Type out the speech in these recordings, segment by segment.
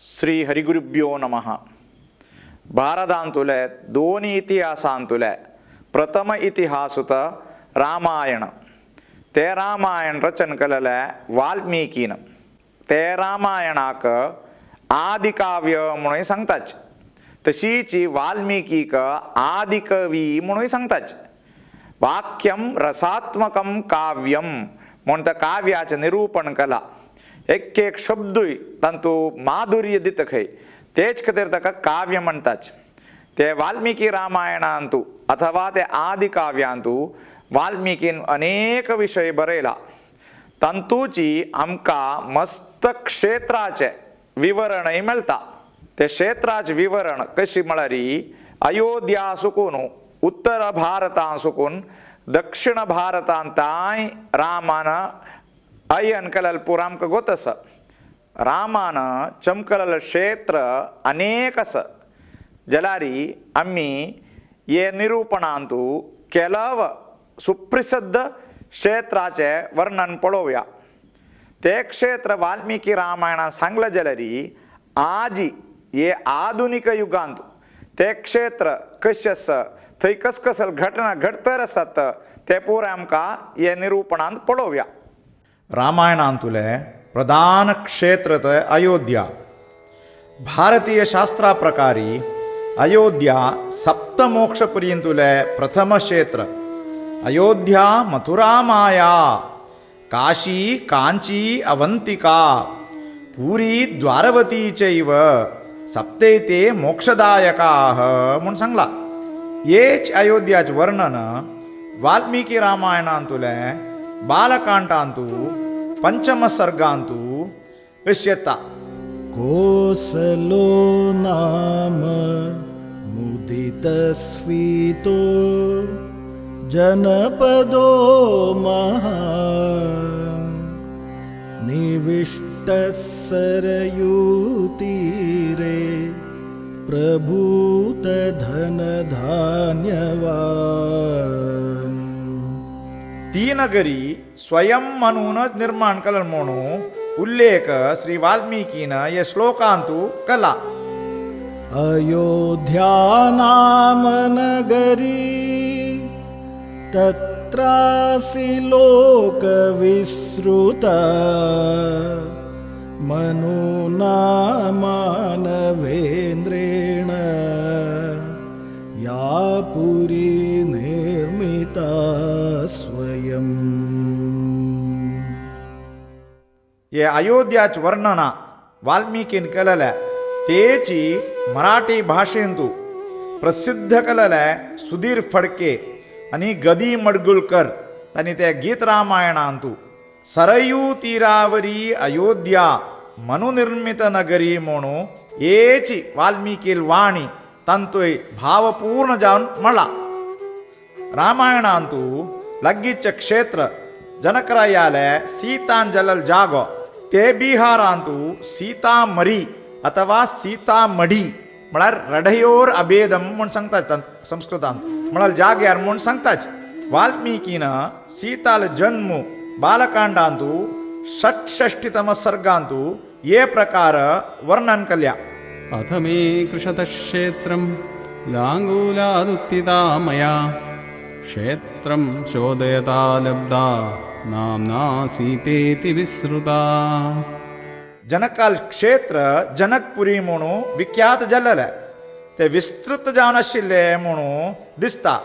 श्री हरिगुरुभ्यो नमः. भारतांतुले दोन इतिहासांतुले प्रथम इतिहास रामायण. ते रामायण रचन केलेले वाल्मीकीन. ते रामायणाक आदिकाव्य म्हणून सांगताच, तशीच वाल्मीकीक आदिकवी म्हणून सांगताच. वाक्यं रसात्मकं काव्यं म्हूण त्या काव्याचें निरूपण केलां. एक एक शब्दूय तांतू माधुर्य दिता खंय, तेच खातीर ताका काव्य म्हणटाच. ते वाल्मिकी रामायणांतू अथवा ते आदि काव्यांतू वाल्मिकीन अनेक विशय बरयला. तांतूची आमकां मस्त क्षेत्राचें विवरणय मेळटा. ते क्षेत्राचें विवरण कशी म्हळ्यार अयोध्या सुकून उत्तर भारतां सुकून दक्षिण भारतांत तांय रामान अयन केलेलें पुरा आमकां गोत आसा. रामान चमकलेलें क्षेत्र अनेक आसा. जाल्यार आमी हे निरूपणांतू केलव सुप्रसिद्ध क्षेत्राचें वर्णन पळोवया. ते क्षेत्र वाल्मिकी रामायणान सांगलें जाल्यार आजी हे आधुनीक युगांत ते क्षेत्र कशें आसा, थंय कस कसल घटना घडतर आसात ते पुराय आमकां हे निरूपणांत पळोवया. रामायणांतुलें प्रधान क्षेत्र तें अयोध्या. भारतीय शास्त्रा प्रकारी अयोध्या सप्तमोक्षपुरींतुलें प्रथम क्षेत्र. अयोध्या मथुरा माया काशी कांची अवंतिका पुरी द्वारवती चैव सप्तैते मोक्षदायकाः म्हूण सांगला. हेच अयोध्याचें वर्णन वाल्मिकी रामायणांतुलें बालकांडांतू पंचम सर्गांतू अशें येता. कोसलो नाम मुदितस्फीतो जनपदो महान् निविष्टः सरयूतीरे प्रभूतधनधान्यवान्. ती नगरी स्वयं म्हणूनच निर्माण केलें म्हणून उल्लेख श्री वाल्मिकीन हे श्लोकांतू केला. अयोध्या नाम नगरी तत्रासि लोकविश्रुता मनुना मानवेन्द्रेण या पुरी निर्मिता स्वयं. हे अयोध्याचे वर्णना वाल्मिकीन केलेलें तेची मराठी भाशेंतू प्रसिद्ध केलेलें सुधीर फडके आनी गदी मडगुलकर तांणी ते गीत रामायणांतू सरयू तीरावरी अयोध्या मनुनिर्मित नगरी म्हणून हेची वाल्मिकील वाणी तांतूय भावपूर्ण जावन म्हळा. रामायणांतू लागींचें क्षेत्र जनकरायाले सीतांजलल जागो ते बिहारांतू सीतामरी अथवा सीतामढी म्हळ्यार रढयोर अभेदम म्हूण सांगतात संस्कृतांत, म्हळ्यार जाग्यार म्हूण सांगतात. वाल्मिकीन सीताल जन्म बालकांडांतू षट्षष्टितम सर्गांतू हे प्रकार वर्णन केल्या. अथ मे कृशतः क्षेत्रं लाङ्गूलादुत्थिता मया क्षेत्रं शोधयता लब्धा नाम्ना सीतेति विश्रुता. जनकाल क्षेत्र जनकपुरी म्हणून विख्यात जाल्लें ते विस्तृत जावन आशिल्लें म्हणून दिसता.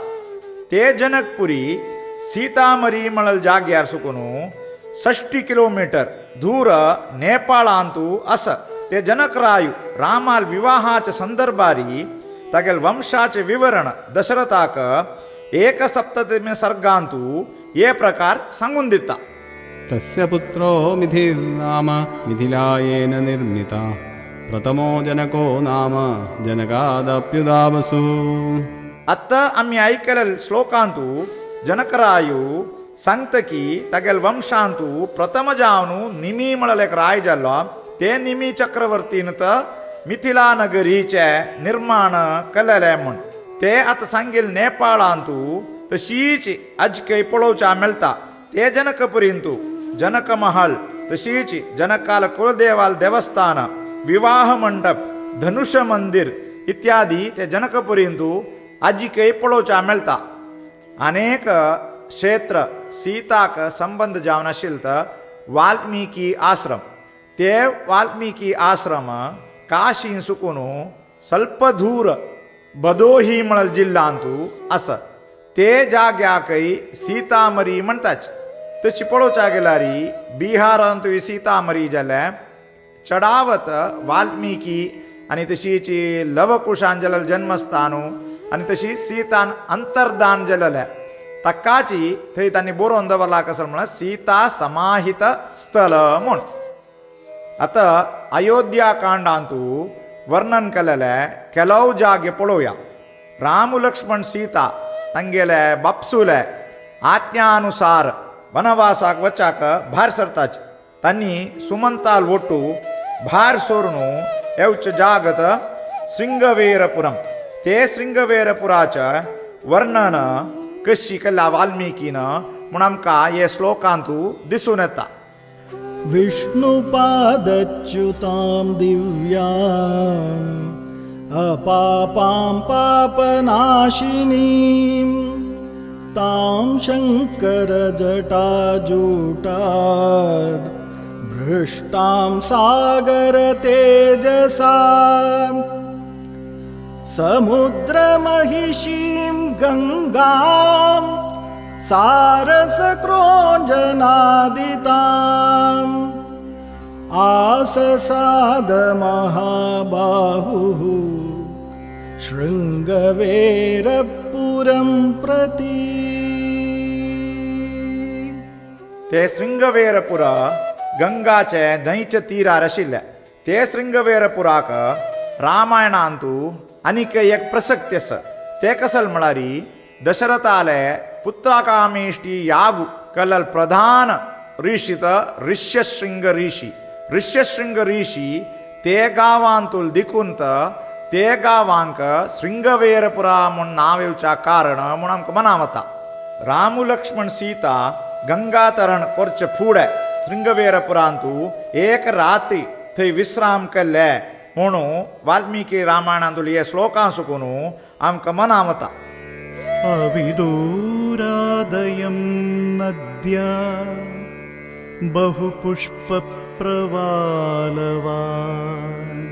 ते जनकपुरी सीतामरी म्हणल जाग्यार सुकून 60 किलोमीटर दूर नेपाळांतू आसा. ते जनकरायु रामाल विवाहाच्या संदर्भारी तागेल वंशाचे विवरण दशरथाक 1सप्तमी सर्गांतू हे प्रकार सांगून दिता. तस्य पुत्रो मिथिर्नाम मिथिलायेन निर्मिता प्रथमो जनको नाम जनकादप्युदावसु. आतां आमी आयकले श्लोकांतू जनकरायु सांगता की तागेल वंशांतू प्रथम जावन निमी म्हळ्यार एक राय जाल्लो ते निमी चक्रवर्तीन तर मिथिला नगरीचें निर्माण केलेलें म्हूण ते आतां सांगील नेपाळांतू तशीच आजकय पळोवच्या मेळटा. ते जनकपुरींतू जनक महल तशीच जनकाल कुलदेवाल देवस्थान विवाह मंडप, धनुष मंदिर इत्यादी ते जनकपुरींतु आजिकय पळोवच्या मेळटा. अनेक क्षेत्र सीताक संबंद जावन आशिल्ल तर वाल्मिकी आश्रम. ते वाल्मिकी आश्रम काशी सुकून ಸ್ವಲ್ಪ ದೂರ भदोही म्हणल जिल्लांतु आसा. ते जाग्याकय सीतामरी म्हणटाच. तशी पळोवच्या गेल्यार बिहारांतूय सीतामरी जाल्यार चडावत वाल्मिकी आनी तशीच लवकुशान जालेलें जन्मस्थान आनी तशी सीतान अंतर्दान जालेलें ताकाची थंय तांणी बरोवन दवरला कसो म्हळ्यार सीता समाहित स्थल म्हूण. आतां अयोध्या कांडांतु वर्णन केलेलें ಕೆಲವು ಜಾಗೆ पळोवया. राम लक्ष्मण सीता तांगेले बापसुले आज्ञानुसार वनवासाक वचाक भायर सरताच. तांणी सुमंताल ಒಟ್ಟು भायर सरून येवचे जागत शृंगवेरपुरम. ते शृंगवेरपुराचे वर्णन कशी केल्या वाल्मिकीन म्हूण आमकां हे श्लोकांतु दिसून येता. विष्णुपादच्युतां दिव्याम् अपापां पापनाशिनीं तां शङ्करजटाजूटाद् भृष्टां सागरतेजसा समुद्रमहिषीं गङ्गां सारसक्रोञ्जनादिताम् आससाद महाबाहुः शृङ्गवेरपुरं प्रति. ते शृंगवेरपुर गंगाचे न्हंयच्या तीरार आशिल्ले. ते शृंगवेरपुराक रामायणांतु आनीक एक प्रसक्ती आसा. ते कसल म्हळ्यार दशरथाले पुत्रकामेष्टी यागु कलल प्रधान ऋषित ऋष्यशृंग ऋषी. ऋष्यशृंग ऋषी ते गांवांतूल दिकून ते गांवांक शृंगवेरपुरा म्हूण नांव येवच्या कारण म्हूण आमकां मना वता. रामु लक्ष्मण सीता गंगातरण करचे फुडें शृंगवेरपुरांतु एक रात्री थंय विश्राम केल्ले म्हणून वाल्मिकी रामायणांतूल हे श्लोकां सुकून आमकां मना वता. अविदूरादयं नद्या बहुपुष्पप्रवालवान्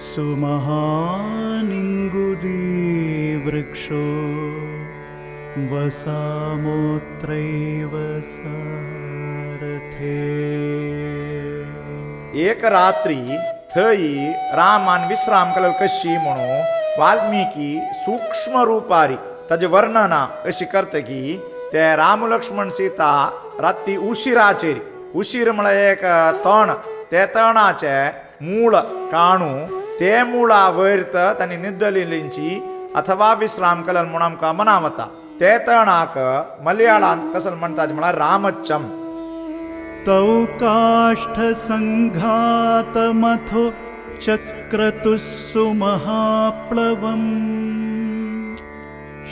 सुमहानिङ्गुलीवृक्षो वसामोऽत्रैव सारथे. एक रात्री थंय रामान विश्राम केलो कशी म्हणून वाल्मिकी सूक्ष्म रुपारी ताजें वर्णना अशी करता की ते राम लक्ष्मण सीता राती उशिराचेर, उशीर म्हळ्यार एक तण, ते तणाचे मूळ काणू ते मुळा वयर तांणी निद्दलिल्लींची अथवा विश्राम केलो म्हूण आमकां मना वता. ते तणाक मलयाळांत कसल म्हणटात म्हळ्यार रामच्चम. तौ काष्ठसङ्घातमथो चक्रतुः सुमहाप्लवम्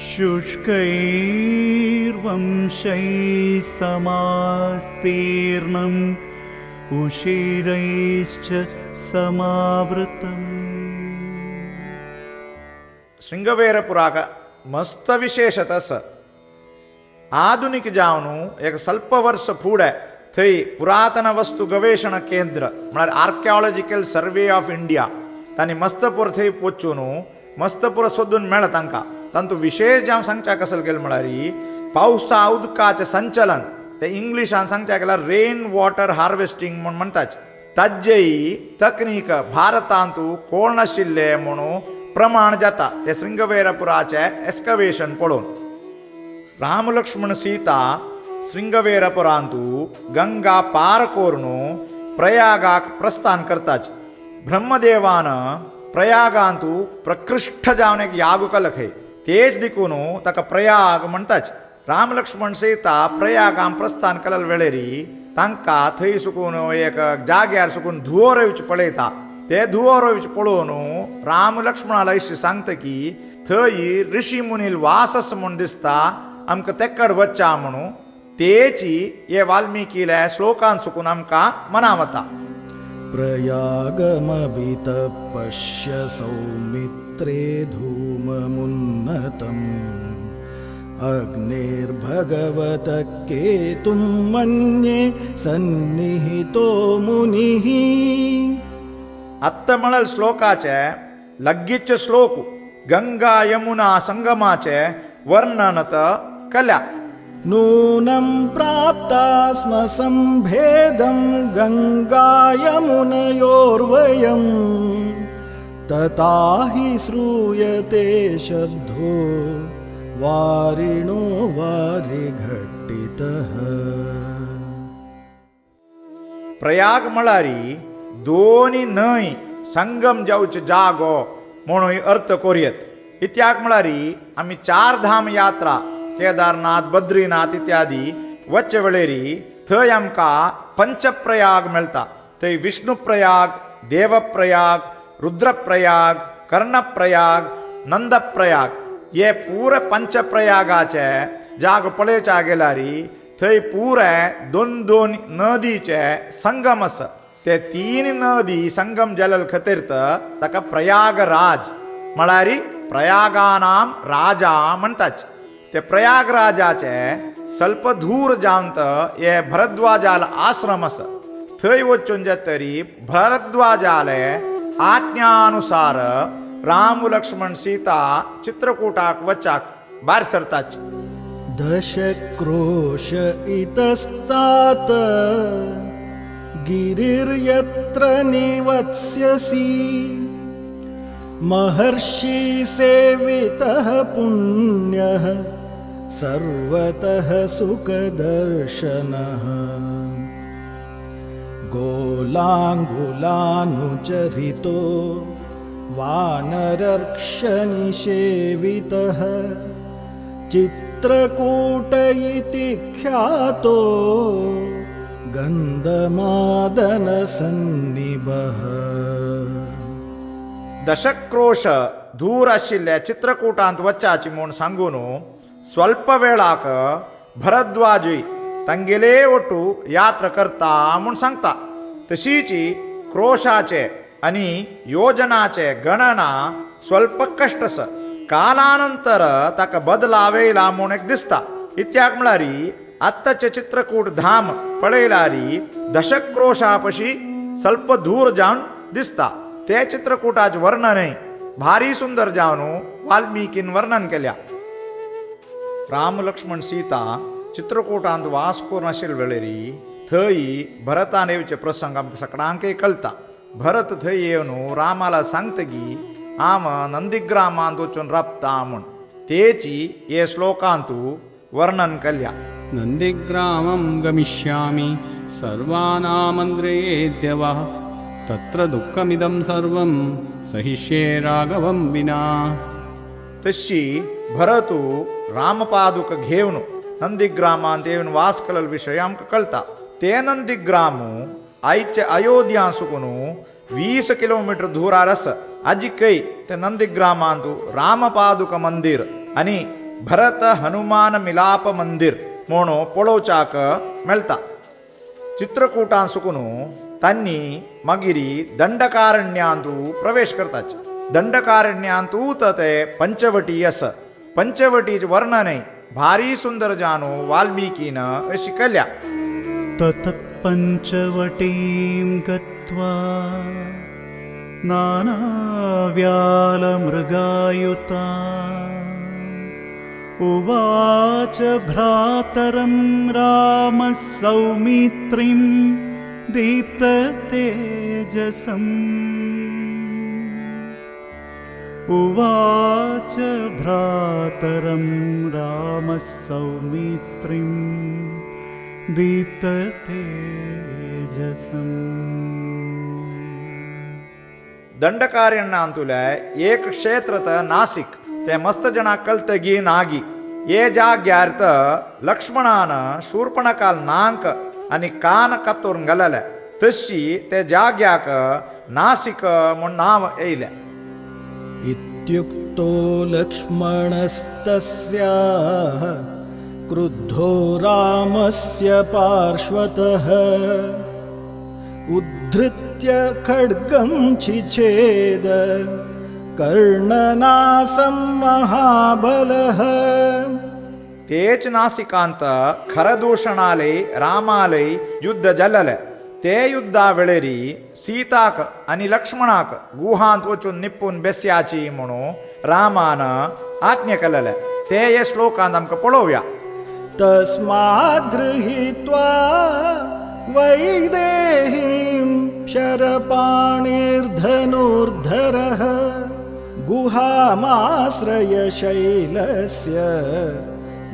शुष्कैर्वंशैः समास्तीर्णम् उशीरैश्च समावृतम्. शृंगवेरपुराक मस्त विशेषत आसा. आधुनिक जावन एक ಸ್ವಲ್ಪ वर्स फुडें थंय पुरातन वस्तू गवेषण केंद्र म्हळ्यार आर्किओलॉजिकल सर्वे ऑफ इंडिया तांणी मस्तपूर थंय वचून मस्तपूर सोदून मेळ्ळा तांकां. तांतूं विशेष जावन सांगच्या कसल केलें म्हळ्यार पावसा उदकाचें संचलन ते इंग्लिशान सांगच्या केल्यार रेन वॉटर हार्वेस्टींग म्हूण म्हणटात. ताजेय तकनीक भारतांतू कोण नाशिल्ले म्हणून प्रमाण जाता ते शृंगवेरपुराचें एस्कवेशन पळोवन. राम लक्ष्मण सीता शृंगवेरपुरांतू गंगा पार करून प्रयागाक प्रस्थान करताच. ब्रह्मदेवान प्रयागांतू प्रकृष्ट जावन एक याग केलो खंय तेच दिकून ताका प्रयाग म्हणटाच. राम लक्ष्मण सीता प्रयागान प्रस्थान केले वेळेरी तांकां थंय सुकून एक जाग्यार सुकून धुंवर येवचें पळयता. ते धुंवर येवचें पळोवन राम लक्ष्मणाला अशें सांगता की थंय ऋषी मुनील वास आसा म्हूण दिसता आमकां तेकड वच्चा म्हणून तेची हे वाल्मिकीले श्लोकान सुकून आमकां मना वता. प्रयागमभितः पश्य सौमित्रे धूममुन्नतम् अग्निर्भगवतः केतुं मन्ये सन्निहितो मुनिः। आत्ता म्हणल श्लोकाचे लग्गीचे श्लोक गंगा यमुना संगमाचे वर्णन त कल्या। नूनं प्राप्ता स्म सम्भेदं गङ्गायमुनयोर्वयम् तथा हि श्रूयते शब्दो वारिणो वारिघट्टितः। प्रयाग म्हळ्यार दोनी न्हंय संगम जावचे जागो म्हणून अर्थ कोरयत। इत्याक म्हळ्यार आमी चार धाम यात्रा केदारनाथ बद्रीनाथ इत्यादी वच्चे वेळेरी थंय आमकां पंचप्रयाग मेळटा। थंय विष्णुप्रयाग, देवप्रयाग, रुद्रप्रयाग, कर्णप्रयाग, नंदप्रयाग हे पुरे पंचप्रयागाचे जागो पळयच्या गेल्यार थंय पुरे दोन दोन नदीचे संगम आसा। ते तीन नदी संगम जाल्ले खातीर ताका प्रयागराज म्हळ्यार प्रयागानाम राजा म्हणटात। ते प्रयागराजाचे स्वल्प दूर जावन हे भरद्वाजाल आश्रम आसा। थंय वचून जातरी भरद्वाजाले आज्ञानुसार राम लक्ष्मण सीता चित्रकूटाक वचाक भायर सरतात। दशक्रोश इतस्तात गिरिर्यत्र निवत्स्यसि महर्षि सेवितः पुण्यः सर्वतः सुखदर्शनः। गोलाङ्गुलानुचरितो वानरर्क्षनिषेवितः चित्रकूट इति ख्यातो गन्धमादनसन्निभः। दशक्रोश दूर आशिल्ल्या चित्रकूटांत वचाची म्हूण सांगून स्वल्प वेळाक भरद्वाजूय तांगेले ओटू यात्रा करता म्हूण सांगता। तशीच क्रोशाचे आनी योजनाचे गणना स्वल्प कश्ट आसा। कालानंतर ताका बदलाव येयला म्हूण एक दिसता। इत्याक म्हळ्यार आत्ताचे चित्रकूट धाम पळयल्यार दशक्रोशा पशी स्वल्प दूर जावन दिसता। ते चित्रकूटाचे वर्णनय भारी सुंदर जावन वाल्मीकीन वर्णन केल्या। राम लक्ष्मण सीता चित्रकूटांत वास करून आशिल्ले वेळेरी थंय भरतान येवचे प्रसंग आमकां सगळ्यांकय कळटा। भरत थंय येवन रामाला सांगतगी आम नंदीग्रामांत वचून राबता म्हूण तेची हे श्लोकांतु वर्णन केल्या। नंदिग्रामं गमिष्यामि सर्वानामन्द्रयेद्य वः तत्र दुःखमिदं सर्वं सहिष्ये राघवं विना। तशी भरतु रामपादुक घेवन नंदीग्रामांत येवन वास केल्लो विशय आमकां कळटा। ते नंदीग्रामु आयचे अयोध्या सुकून 20 किलोमीटर दूरार आसा। आजिकय ते नंदीग्रामांत रामपादुक मंदिर आनी भरत हनुमान मिलाप मंदिर म्हूण पळोवच्याक मेळटा। चित्रकूटान सुकून तांणी मागीर दंडकारण्यांतु प्रवेश करतात। दंडकारण्यांतु ते पंचवटी आसा। पंचवटीचे वर्णनय भारी सुंदर जानो वाल्मीकीन अशी केल्या। ततः पंचवटीं गत्वा नानाव्यालमृगायुता उवाच भ्रातरं रामः सौमित्रिं दीप्ततेजसम्। उवाच भ्रातरं रामः सौमित्रिं दीप्ततेजसम्। दंडकारण्यांतुले एक क्षेत्र त नासिक ते मस्त जणां कळतगी नागी हे जाग्यार त लक्ष्मणान शूर्पणकाल नांक आनी कान कातरून घालले तशी ते जाग्याक नासिक म्हूण नांव येयलें। इत्युक्तो लक्ष्मणस्तस्याः क्रुद्धो रामस्य पार्श्वतः उद्धृत्य स्वीकृत्य खड्गं छिछेद कर्णनासं महाबलः. तेच नासिकांत खरदूषणालय रामालय युद्ध जल्लले. ते युद्धा वेळेरी सीताक आनी लक्ष्मणाक गुहांत वचून निपून बेस्याची म्हणून रामान आज्ञा केलेले ते हे श्लोकांत आमकां पळोवया. तस्मात् गृहीत्वा वैदेहीं शरपाणिर्धनुर्धरः गुहामाश्रय शैलस्य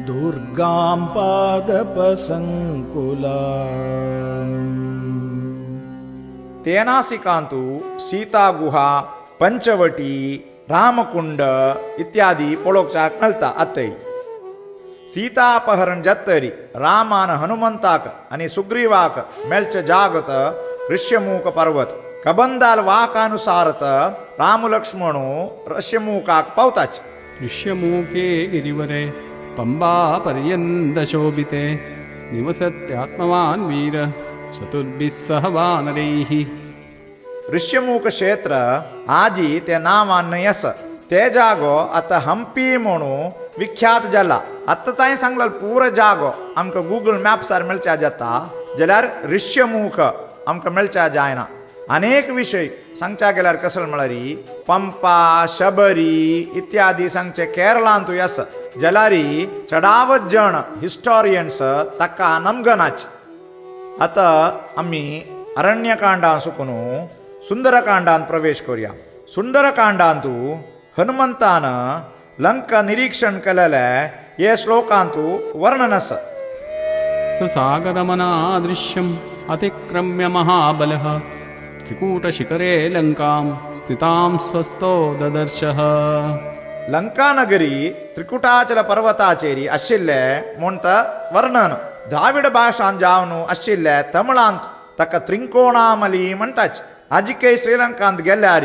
दुर्गां पादपसङ्कुलाम्. तेनासिकांतु सीता गुहा, पंचवटी, रामकुंड इत्यादी पळोवच्याक मेळटा. आतां सीता अपहरण जातरी रामान हनुमंताक आनी सुग्रीवाक मेळचे जागत ऋष्यमूक पर्वत कबंदाल वाकानुसारत राम लक्ष्मणू ऋष्यमूकाक पावताच. ऋष्यमूके गिरिवरे पम्बापर्यन्तशोभिते निवसत्यात्मवान् वीर चतुर्भिः सह वानरैः. ऋष्यमूक क्षेत्र आजी ते नांवान न्हय आसा. ते जागो आतां हम्पी म्हणून विख्यात जाला. आतां ताणें सांगलें पुरो जागो आमकां गुगल मॅप्सार मेळच्या जाता जाल्यार ऋष्यमूक आमकां मेळच्या जायना. अनेक विशय सांगच्या गेल्यार कसले म्हळ्यार पंपा, शबरी इत्यादी सांगचे केरळांतूय आसा जाल्यार चडावत जण हिस्टोरियन्स ताका नमगनाच. आतां आमी अरण्यकांडान सुकून सुंदरकांडान प्रवेश करुया. सुंदरकांडांतू हनुमंतान लंका निरीक्षण केलेले हे श्लोकांतू वर्णन आसा. ससागरमनादृश्यम् अतिक्रम्य महाबलः त्रिकूटशिखरे लङ्कां स्थितां स्वस्थो ददर्शः. लंकानगरी त्रिकुटाचल पर्वताचेरी आशिल्ले म्हूण वर्णन. द्राविड भाशान जावन आशिल्ले तमिळांत ताका त्रिंकोणामली म्हणटाच. आजिकय श्रीलंकांत गेल्यार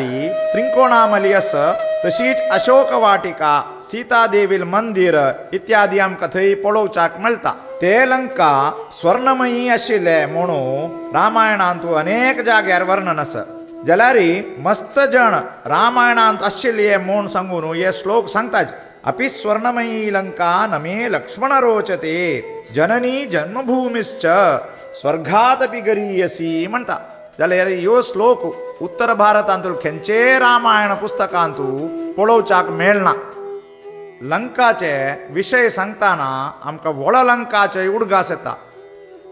त्रिंकोणामली आसा. तशीच अशोक वाटिका, सीतादेवील मंदिर इत्यादी आमकां थंय पळोवच्याक मेळटा. ते लंका स्वर्णमयी आशिल्ले म्हणून रामायणांत अनेक जाग्यार वर्णन आसा. जाल्यार मस्त जण रामायणांत आशिल्ले म्हूण सांगून हे श्लोक सांगतात. अपि स्वर्णमयी लंका नमे लक्ष्मण रोचते जननी जन्मभूमिश्च स्वर्गादपि गरीयसी म्हणटा. जाल्यार ह्यो श्लोक उत्तर भारतांतूल खंयचे रामायण पुस्तकांतू पळोवच्याक मेळना. लंकाचे विशय सांगतना आमकां वळलंकाचे उडगास येता.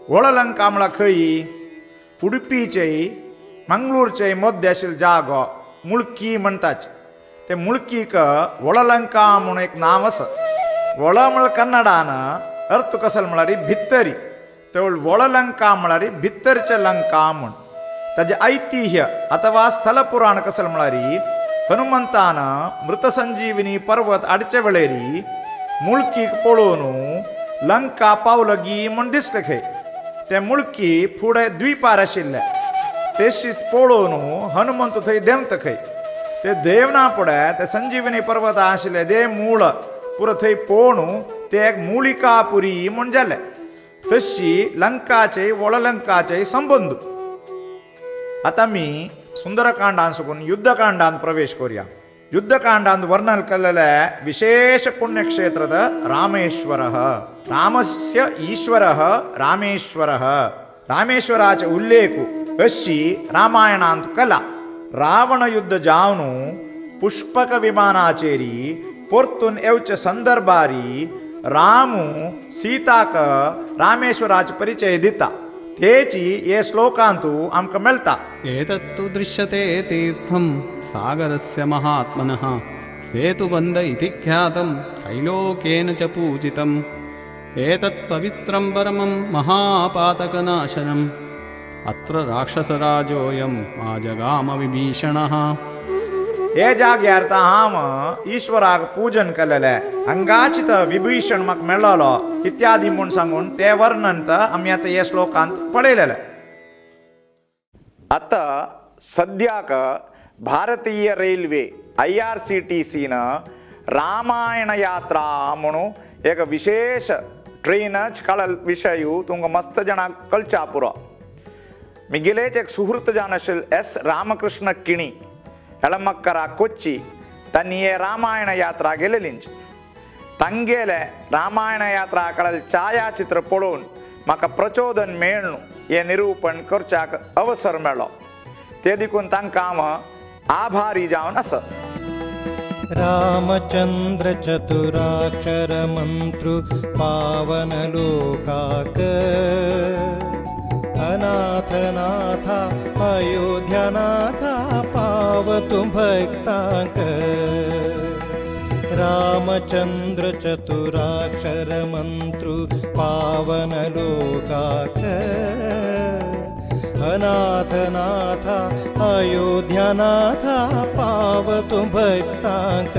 वळलंका म्हळ्यार खंय उडपीचे मंगळूरचे मध्य आशिल्लो जागो मुळकी म्हणटाच. ते मुळकीक वळलंका म्हणून एक नांव आसा. वळ म्हळ्यार कन्नडान अर्थ कसलो म्हळ्यार भित्तरी. ते वळलंका म्हळ्यार भित्तरचे लंका म्हूण. ताजें ऐतिह्य अथवा स्थल पुराण कसलो म्हळ्यार हनुमंतान मृतसंजीविनी पर्वत हाडचे वेळेरी मुळकीक पळोवन लंका पावलगी म्हूण दिसलें खंय. ते मुळकी फुडें द्वीपार आशिल्ले तेशीच पळोवन हनुमंत थंय देंवता खंय. ते देवना फुडें ते संजीवनी पर्वत आशिल्ले ते मूळ पुरो थंय पळोवन ते एक मुळिकापुरी म्हूण जालें. तशी लंकाचे वळलंकाचे संबंद. आतां आमी सुंदरकांडान सुकून युद्धकांडांत प्रवेश करुया. युद्धकांडांत वर्णन केलेले विशेष पुण्यक्षेत्र रामेश्वरः. रामस्य ईश्वरः रामेश्वरः. रामेश्वराचे उल्लेख अशी रामायणांत कला. रावण युद्ध जावन पुष्पक विमानाचेरी परतून येवचे संदर्भारी रामू सीताक रामेश्वराचे परिचय दिता. तेची हे श्लोकांतू आमकां मेळटा. एतत्तु दृश्यते तीर्थं सागरस्य महात्मनः सेतुबन्ध इति ख्यातं त्रैलोकेन च पूजितम्. एतत् पवित्रं परमं महापातकनाशनम् अत्र राक्षसराजोऽयम् आजगाम विभीषणः. हे जाग्यार हांव ईश्वराक पूजन केलेले हांगाचित विभीषण म्हाका मेळ्ळलो इत्यादी म्हूण सांगून ते वर्णन आमी आतां हे श्लोकांत पळयलेले. आतां सद्याक भारतीय रेल्वे IRCTC Ramayana यात्रा म्हणून एक विशेष ट्रेनच कळल विशय तुमकां मस्त जाणांक कळच्या पुरो. मिगेलेच एक सुहृत जावन आशिल्ले एस रामकृष्ण किणी एळमक्करा कोच्ची तांणी हे रामायण यात्रा गेलेलींच. तांगेले रामायण यात्रा कळल छायाचित्र पळोवन म्हाका प्रचोदन मेळ्ळें, हें निरूपण करच्याक अवसर मेळ्ळो. ते देखून तांकां हांव आभारी जावन आसा. रामचंद्र चतुराक्षर मंत्रु पावन लोकाक अनाथ नाथा अयोध्यानाथा पावतु भक्तांक. रामचंद्र चतुराक्षर मंत्रु पावन लोकाक अनाथ नाथा अयोध्यानाथा पावतु भक्तांक.